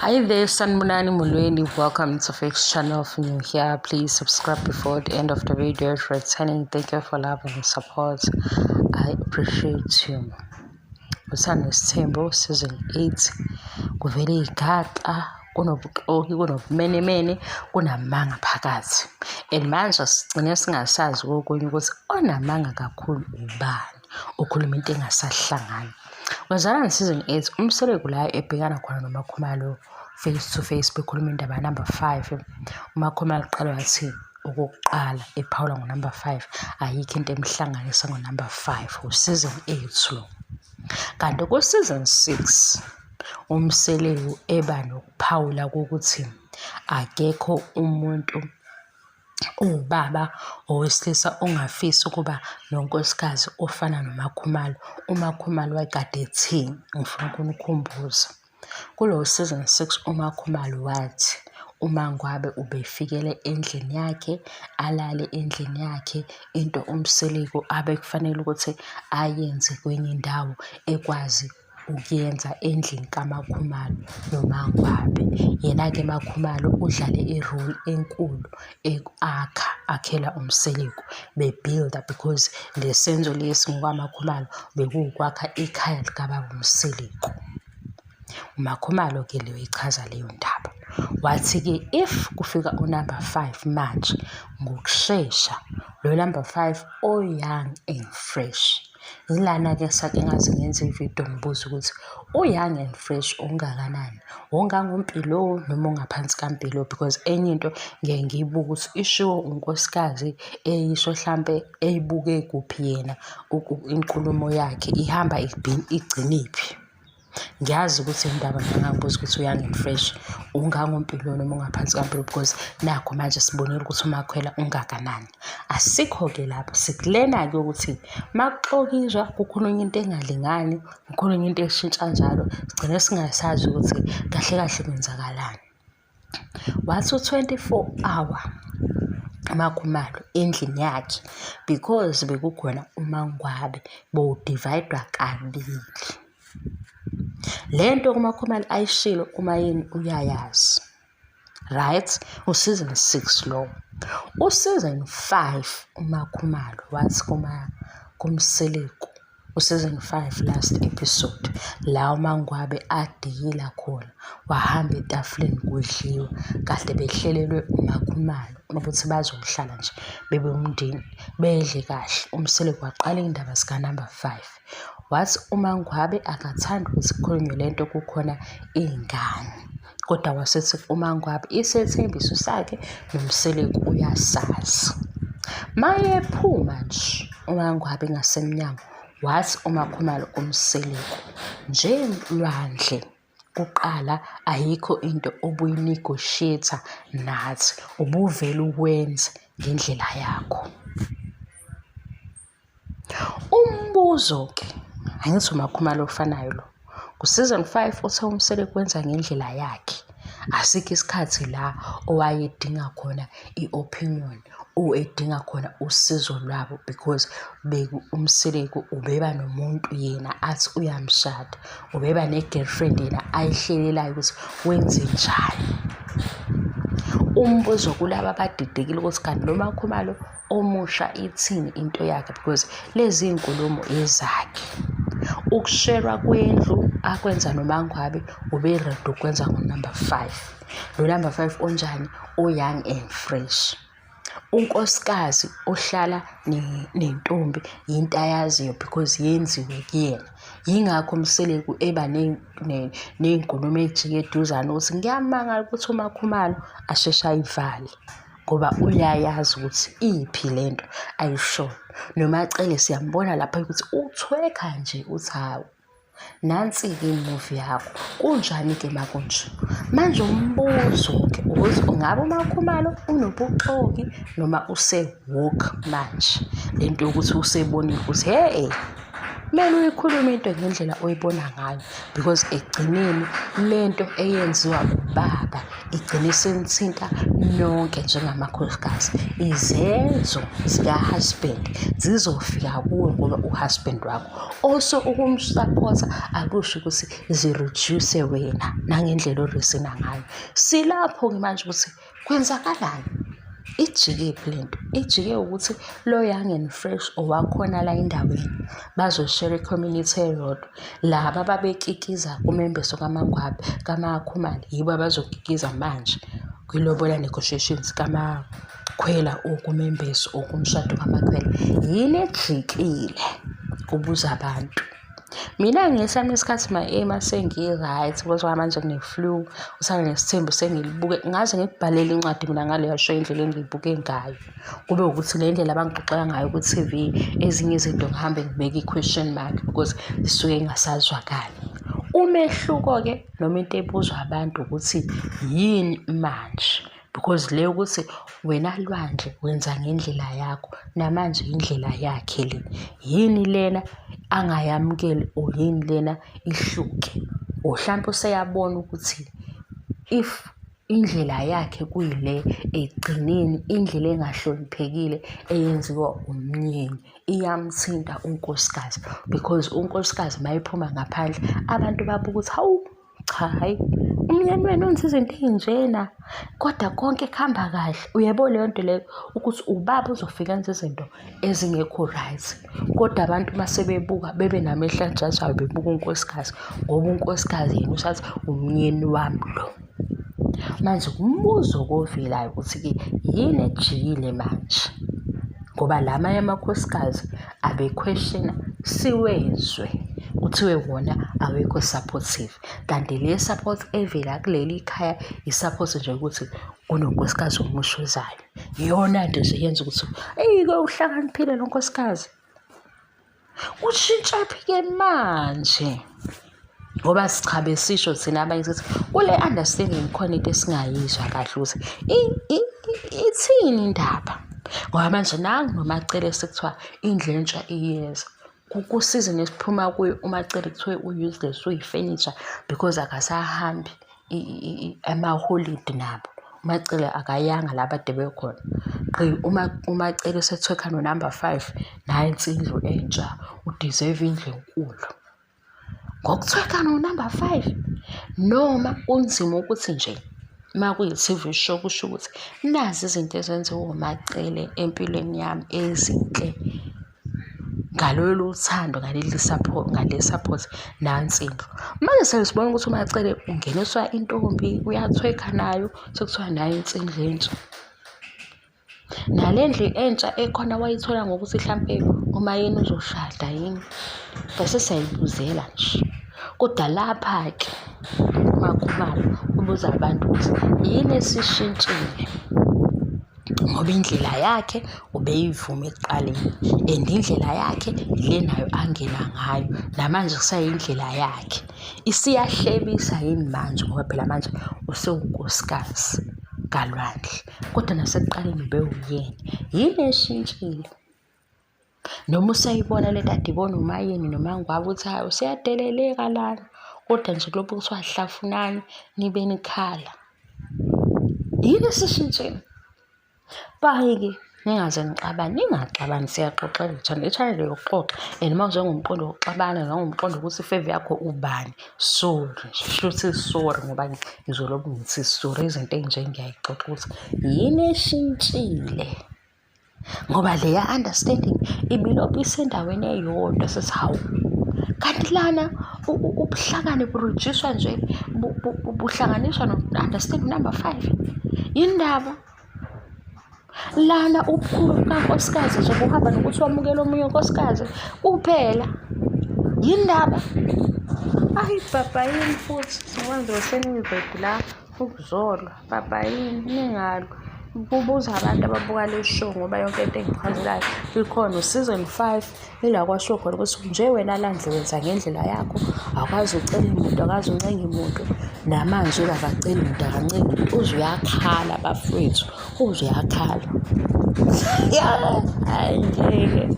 Hi there, Sanbonani Molweni. Welcome to Fix Channel. If you're new here, please subscribe before the end of the video. If returning, thank you for love and support. I appreciate you. Uthando Nesithembu season 8 kuvele igaxa kunobuxoki kunobumenemene kunamanga phakathi and manje sigcine singasazi kokunye ukuthi onamanga kakhulu ubani ukhuluma into engasahlangani. Kwenzakala season 8 uMseleku la ebhekana khona noMakhumalo face to face bekhuluma indaba number 5. UMakhumalo uqale wathi okokuqala ephawula ngo-number 5 ayikho into emhlanganisa ngo-number 5 u-season 8 lo. Kanti ku-season 6 uMseleku eba nokuphawula kokuthi akekho umuntu uwubaba owesilisa ongafisi ukuba nonkosikazi ofana noMaKhumalo. UMaKhumalo wayekade ethini? Ngifuna ukunikhumbuza. Kulo season 6 uMaKhumalo wathi uMaNgwabe ubefikele endlini yakhe, alale endlini yakhe, into uMseleku abekufanele ukuthi ayenze kwenye indawo ekwazi ukuyenza endlini kaMaKhumalo noMaNgwabe. Yena-ke MaKhumalo udlale i-role enkulu akha, akhela uMseleku, be-build-a because le senzo lesi ngokaMaKhumalo bekuwukwakha ikhaya likababa uMseleku. UMaKhumalo-ke le uyichaza leyo ndaba. Wathi-ke if kufika unumber 5 manje ngokushesha lo number 5 o-young and fresh. Yilana-ke sake ngaze ngenze ividiyo ngibuza ukuthi u-young and fresh ungakanani, ungangoMpilo noma ungaphansi kaMpilo because enye into ngiyaye ngiyibuke ukuthi ishiwo unkosikazi eyisho hlampe eyibuke kuphi yena inkulumo yakhe ihamba igcinephi. Ngiyazi ukuthi indaba ngangibuza ukuthi u-young and fresh ungangoMpilo noma ungaphansi kaMpilo because nakhu manje sibonile ukuthi uMakhwela ungakanani. Asikho-ke lapho, sikulena-ke ukuthi makuxokizwa kukhulunywa into engalingani, kukhulunywa into eshintsha njalo, sigcine singasazi ukuthi kahle kahle kwenzakalani. Wathi u-24 hour uMaKhumalo endlini yakhe because bekukhona uMaNgwabe bowudivayidwa kabili. Le nto uMaKhumalo ayishilo uMaYeni uyayazi. Right? U-season 6 lowo. U-season 5 uMaKhumalo wathi kuMseleku u-season 5 last episode la uMaNgwabe adikila khona wahamba etafuleni kudliwa kade behlelelwe uMaKhumalo ukuthi bazohlala nje bebe umndeni bedle kahle. UMseleku waqala iy'ndaba zika-number 5. Wathi uMaNgwabe akathandi ukuthi kukhulunywe le nto kukhona iy'ngane. Kodwa wasethi uMaNgwabe isethembiso sakhe noMseleku uyasazi. Mayephuma nje uMaNgwabe ngasemnyango wathi uMaKhumalo kuMseleku, nje Lwandle kuqala ayikho into obuyi-negotiate-a nathi, ubuvele ukwenze ngendlela yakho. Umbuzo-ke, angithi uMakhumalo ofanayo lo, ku-season 5 uthe uMseleku wenza ngendlela yakhe. Asikho isikhathi la owayedinga khona i-opinion or edinga khona usizo lwabo because uMseleku ubeba nomuntu yena athi uyamshada, ubeba ne-girlfriend yena ayihlelelayo ukuthi wenzenjani. Umbuzo kulaba abadidekile ukuthi kanti lo MaKhumalo omusha ithini into yakhe because lezi iy'nkulumo ezakhe. Ukusherwa kwendlu akwenza noMaNgwabe ube-ready ukwenza ngo-number 5. Lo number 5 onjani? O-young and fresh. Unkosikazi ohlala nentombi yinto ayaziyo because yenziwe kuyena. Yingakho uMseleku eba ney'nkulumo ey'jike eduzane ukuthi ngiyamangala ukuthi uMaKhumalo asheshe ayivale. Ngoba uyayazi ukuthi iphi lento ayishoyo. NoMaCele siyambona lapha ukuthi uthwekha nje uthi hawu nansi-ke imuvi yakho, kunjani-ke makunje? Manje umbuzo-ke ukuthi ungabe uMaKhumalo unobuxoki noma use-woke manje? Le nto yokuthi usebonile ukuthi hhe. Kumele uyikhulume into ngendlela oyibona ngayo because ekugcineni le nto eyenziwa ubaba igcina isinithinta nonke njengamakhosikazi. Izenzo zika-husband zizofika kuwe ngoba u-husband wakho. Also ukumsaphotha akusho ukuthi zi-reduce wena nangendlela orizina ngayo. Silapho-ke manje ukuthi Kwenzakalani? Ijikephi le nto? Ijike ukuthi lo young and fresh owakhona la endaweni bazoshera i-community eyodwa. Laba ababekikiza kumembeso kaMangwabe, kaMakhumalo yibo abazokikiza manje kwilobola negotiations kaMakhwela or kumembeso or kumshado kaMakhwela. Yini ejikile? Kubuza abantu. Mina ngesami isikhathi ma-aim sengi-right because manje ngine-flu, uthando nesithembu sengilibuke ngaze ngikubhalele incwadi mina ngaleya show indlela engiyibuke ngayo. Kube ukuthi le ndlela abangixoxela ngayo ku-T_V ezinye izinto ngihambe ngibeke i-question mark because zisuke zingasazwakali. Umehluko-ke noma into ebuzwa abantu ukuthi yini manje? Because le yokuthi wena Lwandle wenza ngendlela yakho namanje indlela yakhe le. Yini lena angayamukeli or yini lena ihluke? Or hlampe useyabona ukuthi if indlela yakhe kuyile ekugcineni indlela engahloniphekile eyenziwa umnyeni iyamthinta unkosikazi because unkosikazi uma ephuma ngaphandle abantu babuka ukuthi hawu Cha, hhayi umyeni wenu wenza izinto ey'njena kodwa konke kuhamba kahle. Uyabo leyo nto leyo ukuthi ubaba uzofika enze izinto ezingekho right, kodwa abantu uma sebebuka bebe namehlo ajajayo bebuka unkosikazi ngoba unkosikazi yena usathi umyeni wami lo. Manje umbuzo-ke ovelayo ukuthi-ke yini ejikile manje? Ngoba la amanye amakhosikazi abekhweshina siwezwe kuthiwe wona awekho supportive kanti le support evela kuleli khaya i-support nje ukuthi kunonkosikazi omusha ozayo. Iyona nto nje eyenza ukuthi eyi-ke uhlakaniphile lo nkosikazi. Kushintshephi-ke manje? Ngoba cha besisho thina abanye sithi kule understanding khona into esingayizwa kahle ukuthi ithini indaba. Ngoba manje nangu noMaCele sekuthiwa indlu entsha iyeza. Kusizini esiphuma kuyo uMaCele kuthiwe u-useless uyi-furniture because akasahambi amaholidi nabo. UMaCele akayanga la abade bekhona. Gqi uMaCele usethwekha no-number 5, nansi indlu entsha, u-deserve indlu enkulu. Ngokuthweka no-number 5 noma kunzima ukuthi nje uma kuyi-T_V show kusho ukuthi nazi izinto ezenziwa uMaCele empilweni yami ezinhle. Ngalolu thando ngaleli support, ngale support nansi indlu. Manje sesibona ukuthi uMaCele ungeniswa intombi uyathwekha nayo sekuthiwa nayi insindlu entsha. Nale ndlu entsha ekhona wayithola ngokuthi hlampe uMayeni uzoshada yini? Bese siyayibuzela nje. Kodwa lapha-ke uMaKhumalo ubuza abantu ukuthi yini esishintshile? Ngoba indlela yakhe ubeyivuma ekuqaleni and indlela yakhe ile nayo angena ngayo, namanje kusayindlela yakhe. Isiyahlebisa yini manje ngoba phela manje usewunkosikazi kaLwandle. Kodwa nasekuqaleni ubewuyena. Yini eshintshile? Noma usayibona lento ade ibona uMayeni noMangwabe ukuthi hhayi useyadeleleka lana, kodwa nje kulokhu kuthiwa hlafunani nibe nikhala. Yini esishintshile? Bye-ke ningaze nixabane, ningaxabani siyaxoxela i-channel, i-channel yokuxoxa and uma uze ngomqondo wokuxabana nangomqondo wokuthi i-favour yakho ubani, sorry nje shuthi sorry ngoba ngizolokhu ngithi sorry izinto ey'nje ngiyayixoxa ukuthi yini eshintshile. Ngoba leya understanding ibilokhu isendaweni eyodwa sithi hawu kanti lana ubuhlakani burujiswa nje buhlanganiswa no-understanding number 5. Yini ndaba? Lana ubukhulu bukankosikazi nje buhamba nokuthi wamukela omunye unkosikazi kuphela. Yini ndaba? Ayi baba yini futhi ngikwenze seningibhedi la ukuzolwa. Baba yini ningalwi. Kubuza abantu ababuka le show ngoba yonke into engichazelayo ikhona u-season 5 ila kwashiwo khona ukuthi nje wena Landle wenza ngendlela yakho akwazi ucela muntu akazi uncenga muntu namanje akaceli muntu akancengi muntu uze uyakhala bafowethu uze uyakhala ya hayi ngeke.